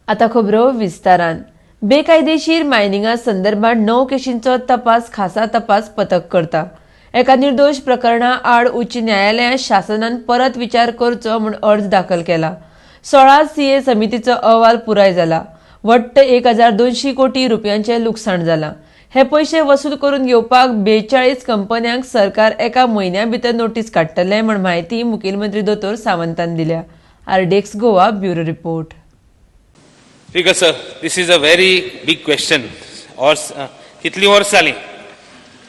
आता खबरो विस्तारान. बेकायदेशीर मायनिंगा संदर्भात णव केशींचो तपास खासा तपास पथक करता. एका निर्दोश प्रकरणा आड उच्च न्यायालयांत शासनान परत विचार करचो म्हूण अर्ज दाखल केला. 16 सीए समितीचो अहवाल पुराय जाला. वट्ट 1200 कोटी रुपयांचें लुकसाण जालां. हे पयशे वसूल करून घेवपाक 42 कंपन्यांक सरकार एका म्हयन्या भितर नोटीस काडटले म्हूण म्हायती मुखेलमंत्री दोतोर सावंतान दिल्या. RDX Goa, bureau report. Speaker sir, this is a very big question. वर्स कितलीं वर्स जालीं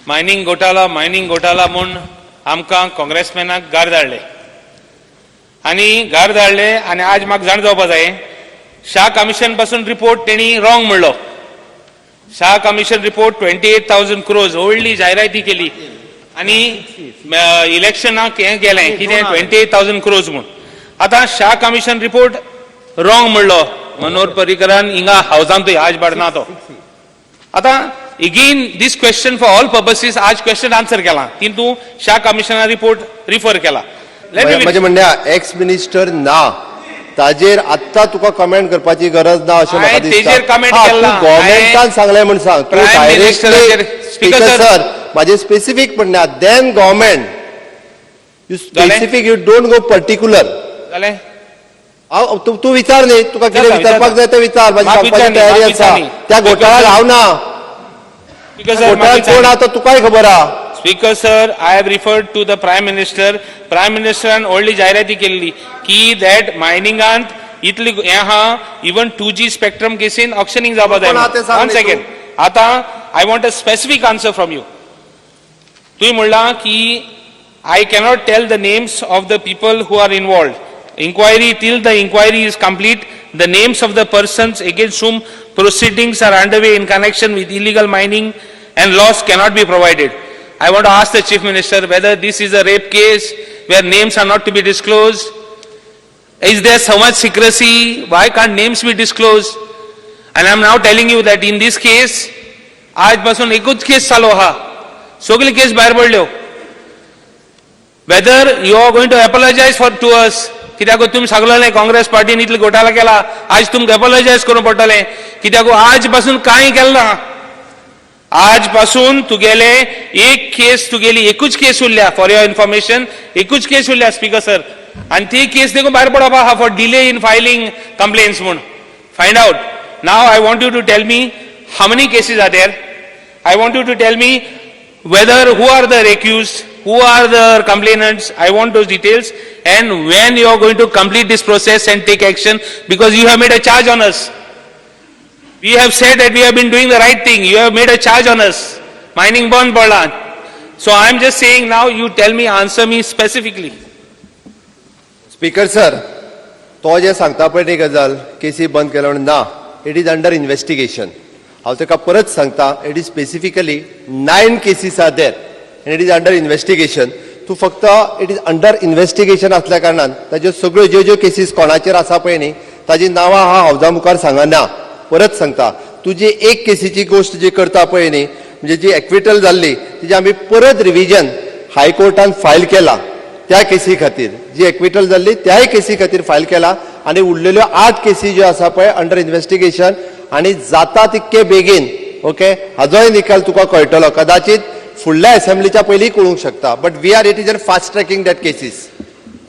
मायनींग घोटाला, मायनींग घोटाला म्हूण आमकां काँग्रेसमॅनाक गार धाडले आनी गार धाडले. आनी आज म्हाका जाण जावपा जाय, शाह कमिशन पासून रिपोर्ट तेणी रॉंग म्हणलो. शाह commission report 28,000 crores, व्हडली जायराती केली आनी इलेक्शनाक हें गेलें कितें 28,000 क्रोर्स म्हूण. आतां शाह कमिशन रिपोर्ट रॉंग म्हणलो मनोहर पर्रीकरान हिंगा हावजांतूय, आज ना तो. आतां again this question for all purposes आज क्वेश्चन आन्सर केला की तूं शाह कमिशना रिपोर्ट रिफर केला. Let me म्हजें म्हणणें, एक्स मिनिस्टर ना, ताजेर आत्तां तुका कमेंट करपाची गरज ना अशें म्हाका हांवें दिसता. तेजेर comment हा, केला. तूं गव्हर्मेंटान सांगलें म्हूण सांग तूं. Prime directly Ministerाचेर- Speaker speaker sir. Sir, म्हाजें स्पेसिफीक म्हणणें, then government you जालें? Specific, you don't go particular. जालें. हांव तूं तूं विचार न्ही, तुका कितें विचारता, विचारपाक जाय तें विचार. म्हाजी म्हाका सांगपाची विचार न्ही, तयारी म्हाका आसा. विचार न्ही. त्या घोटाळ्याक हांव ना. Speaker sir, घोटाळ्यात कोण आहा तो तुकाय खबर आहा. Speaker sir, I have referred to the Prime Minister. Prime मिनिस्टरान व्हडली जायराती केल्ली की that मायनिंगांत इतली हें आहा, even 2G spectrum casein auctioning जावपा जाय. कोण आहा तें सांग वन न्ही. सेकंड, आतां I want a specific answer from you. तुवें म्हणलां की I cannot tell the names of the people who are involved inquiry. Till the inquiry is complete, the names of the persons against whom proceedings are underway in connection with illegal mining and loss cannot be provided. I want to ask the Chief Minister whether this is a rape case where names are not to be disclosed. Is there so much secrecy? Why can't names be disclosed? And I am now telling you that in this case, आज पासून एकूच केस चालू आहा, सगळी केस भायर पडल्यो. Whether you are going to apologize for to us, कित्याक तुमी सांगलें काँग्रेस पार्टीन इतले घोटाळा केला, आज तुमकां एपोलॉजायज करूंक पडटलें, कित्याक आज पासून कांय केलें ना. आज पासून तुगेले एक केस, तुगेली एकूच केस उरल्या. फॉर your information, एकूच केस उरल्या स्पीकर सर, आनी ती केस देखून भायर पडप आहा for delay in filing complaints म्हूण. Find out. Now I want you to tell me how many cases are there. I want you to tell me whether who are the accused, who are the complainants. I want those details and when you are going to complete this process and take action, because you have made a charge on us. We have said that we have been doing the right thing. You have made a charge on us. Mining बंद पडला. So I am just saying, now you tell me, answer me specifically. Speaker sir, तो जे सांगता पळय ती गजाल, केसी बंद केल्या म्हणून, ना, it is under investigation. हांव ताका परत सांगता, it is specifically nine cases are there and it is under investigation. तूं फक्त it is under investigation असल्या कारणान ताज्यो सगळ्यो ज्यो ज्यो केसीस कोणाचेर आसा पळय न्ही, ताजी नांवां हांव हावजा मुखार सांगना. परत सांगता, तुजी एक केसीची गोश्ट जी करता पळय न्ही, म्हणजे जी एक्विटल जाल्ली, तिजी आमी परत रिविजन हायकोर्टान फायल केला. त्या केसी खातीर जी एक्विटल जाल्ली, त्याय केसी खातीर फायल केला आनी उरलेल्यो आठ केसी ज्यो आसा पळय अंडर इन्व्हेस्टिगेशन आनी जाता तितके बेगीन, ओके, हाजोय निकाल तुका कळटलो. कदाचित फुडल्या असेंब्लीच्या पयलीं कळूंक शकता, but we are it is fast tracking that cases.